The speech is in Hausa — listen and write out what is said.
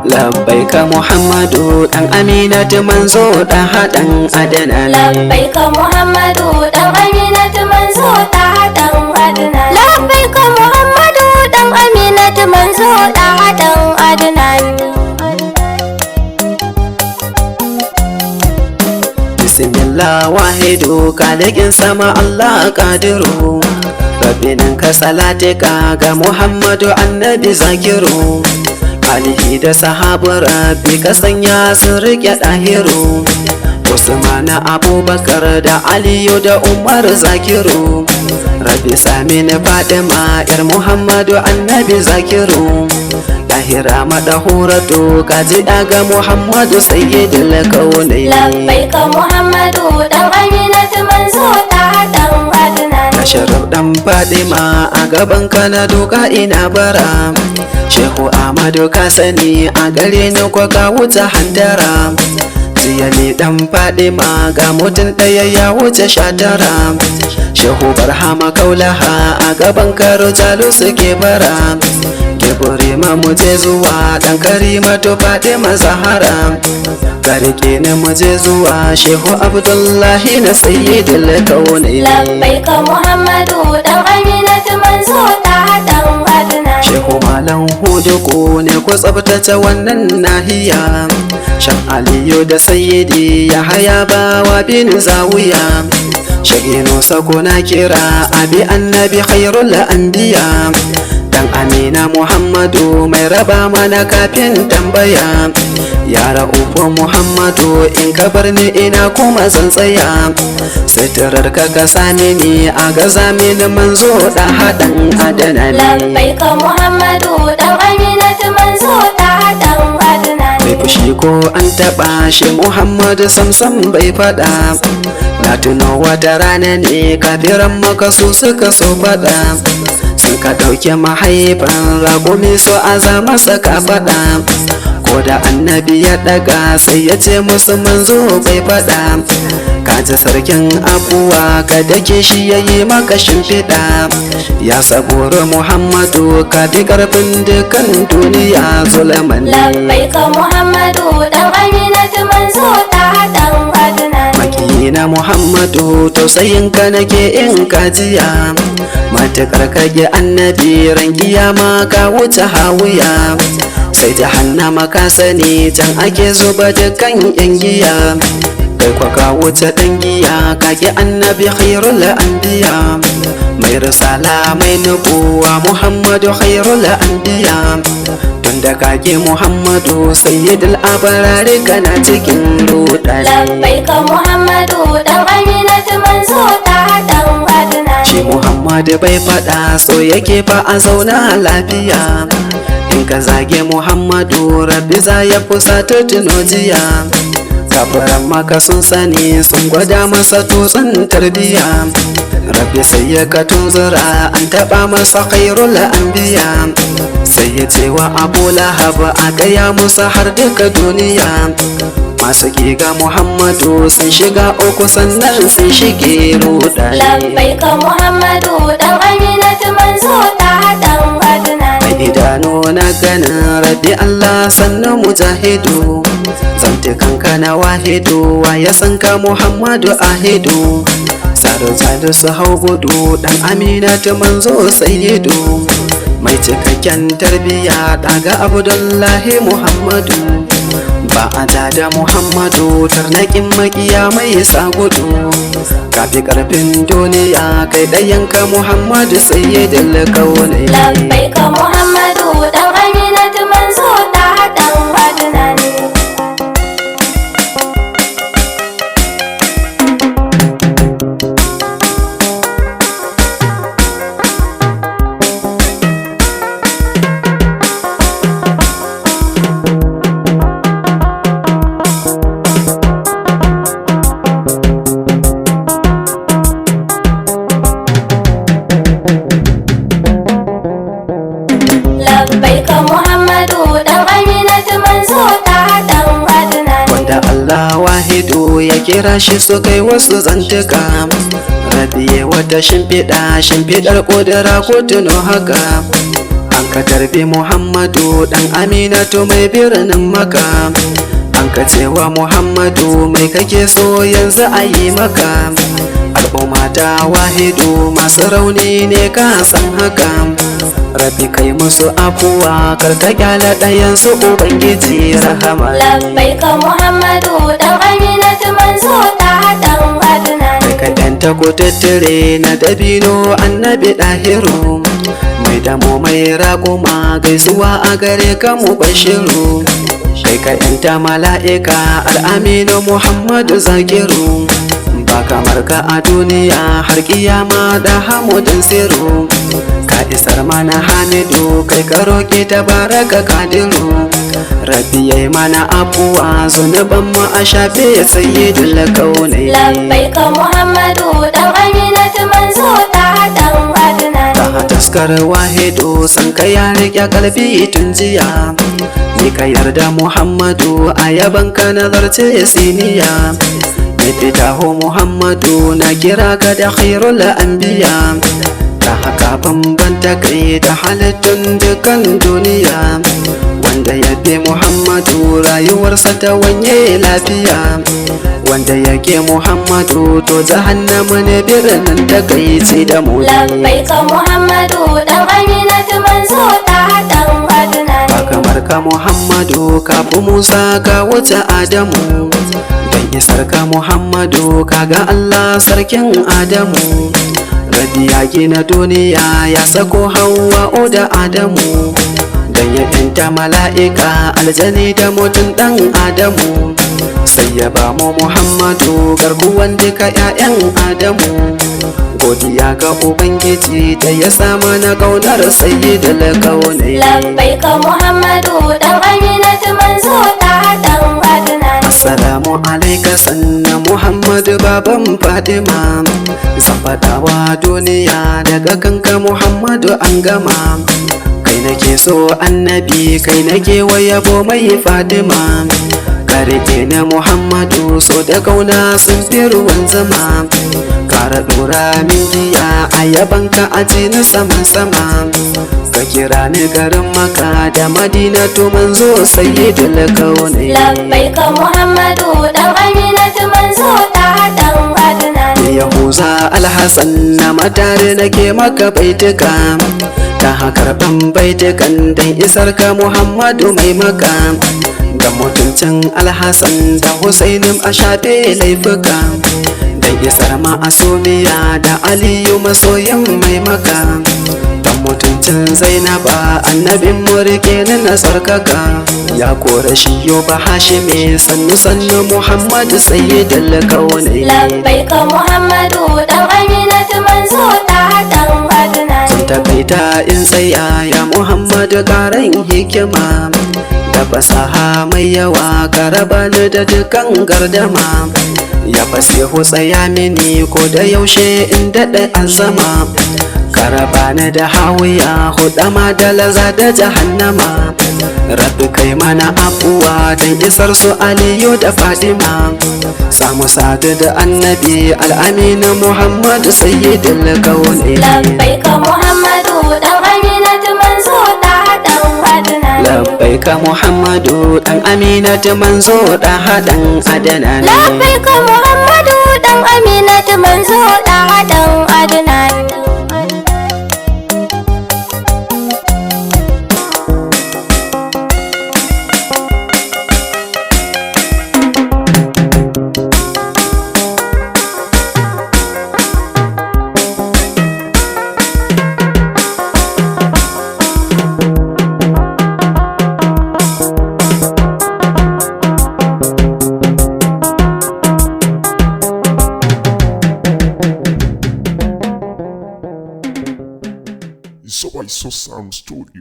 Labbaika Muhammadu dan Aminatu manzo dan haɗan adana. Labbaika Muhammadu dan Aminatu manzo ta haɗan adana. Labbaika Muhammadu dan Aminatu manzo ta haɗan adana. Bismillah wahidu kalikin sama Allah kadiru. Rabbinin ka salatika ga Muhammadu annabi zakiru. Alihi da sahabu rabbi ka sanya su rike ɗahiru. Usmana Abubakar da Aliyu da Umar zakiru. Rabbi sami ni Fatima yar Muhammadu annabi zakiru. Lahira madahuratu kaji daga Muhammadu sayyidul kaunai. Labbaika Muhammadu dan Aminatu manzo ta haɗan adana. Asharaf dan Fadima a gaban ka na doka ina bara. Shehu Ahmadu ka sani a gare ni ko ka wuce hantara. Ziyali dan Fadima ga mutum ɗaya ya wuce 19. Shehu Barhama Kaulaha a gaban ka Rojalu suke bara. Kebure ma mu je zuwa dan Karima to Fadima Zahara. Ka rike ni mu je zuwa Shehu Abdullahi na sayyidul kaunai. Labbaika Muhammadu dan Aminatu manzo ta haɗan adana. Shehu Malam Hudu ku ne ku tsabtace wannan nahiya. Shan Aliyu da Sayyidi ya haya bawa bin zawiya. Shagino sako na kira abi annabi khairul anbiya. Dan Amina Muhammadu mai raba mana kafin tambaya. Ya ra'ufu Muhammadu in ka bar ni ina kuma zan tsaya. Sitirar ka ka same ni a gaza mini manzo da haɗin adana ne. Labbaika Muhammadu dan Aminatu manzo ta haɗan adana. Bai fushi ko an taɓa shi Muhammadu samsam bai faɗa. Na tuno wata rana ne kafiran maka su suka so faɗa. Sun ka ɗauke mahaifan raƙumi su aza masa ka faɗa. Ko da annabi ya ɗaga sai ya ce musu manzo bai faɗa. Kaji sarkin abuwa ka dake shi ya yi maka shimfiɗa. Ya saboro Muhammadu ka bi ƙarfin dukan duniya zulman. Labbaika Muhammadu dan Aminatu manzo ta haɗan adana. Makiyina Muhammadu tausayinka nake in kajiya. Matuƙar kage annabi ran kiyama ka wuce hawiya. Sai jahannama ka sani can ake zuba dukkan yan giya. Kai kwa ka wuce ɗan giya kage annabi khairul anbiya. Mai risala mai nubuwa Muhammadu khairul anbiya. Tunda kage Muhammadu sayyidul abarari kana cikin rudani. Labbaika Muhammadu dan Aminatu manzo ta haɗan adana. Shi Muhammadu bai faɗa so yake fa a zauna lafiya. In ka zage Muhammadu rabbi za ya fusata tuno jiya. Kafiran maka sun sani sun gwada masa tutsun tarbiya. Rabbi sai ya ka tunzura an taɓa masa khairul anbiya. Sai ya ce wa Abu Lahab a gaya musu har duka duniya. Masu ƙiga Muhammadu sun shiga uku sannan sun shige rudani. Labbaika Muhammadu dan Aminatu manzo ta haɗan adana. Mai idanu na ganin rabbi Allah sannu mujahidu. Zantukanka na wahidu wa ya san ka Muhammadu ahidu. Saro su hau gudu dan Aminatu manzo sayyidu. Mai cikakken tarbiya daga Abdullahi Muhammadu. Ba a da Muhammadu tarnaƙin makiya mai sa gudu. Kafi ƙarfin duniya kai ɗayanka Muhammadu sayyidul kaunai. Labbaika Muhammadu dan Aminatu manzo ta haɗan adana. kira shi su kai wasu zantuka. Rabiye wata shimfiɗa, shimfiɗar ƙudura ko tuno haka. An ka tarbi Muhammadu ɗan Aminatu mai birnin Maka. An ka cewa Muhammadu mai kake so yanzu a yi maka. Al'umma ta wahidu masu rauni ne ka san haka. Rabi kai musu afuwa kar ka kyala ɗayansu Ubangiji rahama. Labbaika Muhammadu dan Aminatu manzo ta dan Adnan. Ka ɗanta ko tattare na dabino annabi ɗahiru. Mai damo mai raƙuma gaisuwa a gare ka mu bashiru. Kai ka ‘yanta mala'ika al'aminu Muhammadu Zakiru. Ba kamar ka a duniya har kiyama da hamudin siru. Ka isar mana Hamidu kai ka roƙi tabaraka kadiru. Rabbi yayi mana afuwa zunuban mu a shafe sayyidul kaunai. Labbaika Muhammadu dan Aminatu manzo ta dan Adnan. Ta taskar wahidu san ka ya riƙe kalbi tun jiya. Ni ka yarda Muhammadu a yaban ka nazarce siniya. Ni fitahu Muhammadu na kira ka da khairul anbiya. Ta haka bambanta kai da halittun dukan duniya. Wanda ya bi Muhammadu rayuwarsa ta wanye lafiya. Wanda ya ke Muhammadu to jahannama ne birnin takaici da muni. Labbaika Muhammadu dan Aminatu manzo ta dan Adnan. Ba kamar ka Muhammadu ka fi Musa ka wuce Adamu. Dan isar ka Muhammadu ka ga Allah sarkin Adamu. Rabi ya gina duniya ya sako Hawwa'u da Adamu. Dan ya ɗinta mala'ika aljani da mutum ɗan Adamu. Sai ya ba mu Muhammadu garkuwan duka 'ya'yan Adamu. Godiya ga Ubangiji da ya sa mana ƙaunar sayyidul kaunai. Labbaika Muhammadu dan Aminatu manzo ta dan Adnan. Assalamu alaika sanna Muhammadu baban Fatima. Zan faɗawa duniya daga kanka Muhammadu an gama. Kai nake so annabi kai nake wayabo mai Fatima. Ka rike na Muhammadu so da kauna sun fi ruwan zama. Kara ɗora min giya a yabanka a jini saman sama. Ka kira ni garin Maka da Madina to manzo sayyidul kaunai. Labbaika Muhammadu dan Aminatu manzo ta dan Adnan. Yahuza Alhassan na matare nake maka baituka. Ta hakar ban baitukan dan isar ka Muhammadu mai maka. Da mutuncin Alhassan da Husainin a shafe laifuka. Dan isar ma asumiya da Aliyu masoyin mai maka. Dan mutuncin Zainaba annabin murke na nasarkaka. Ya kore shi yo ba Hashimi sannu sannu Muhammadu sayyidul kaunai. Labbaika Muhammadu dan Aminatu manzo ta dan Adnan. Sun takaita in tsaya ya Muhammadu karan hikima. Da fasaha mai yawa ka raba ni da dukan gardama. Ya fasihu tsaya mini ko da yaushe in daɗa azama. Ka raba ni da hawiya hudama da laza da jahannama. Rabbi kai mana afuwa don isar su Aliyu da Fatima. Samu sadu da annabi al'aminu Muhammadu sayyidul kaunai. Labbaika Muhammadu dan Aminatu manzo ta dan Adnan. Labbaika Muhammadu dan Aminatu manzo da haɗin adana ne. Labbaika Muhammadu dan Aminatu manzo ta dan Adnan. Iso Sound Studio.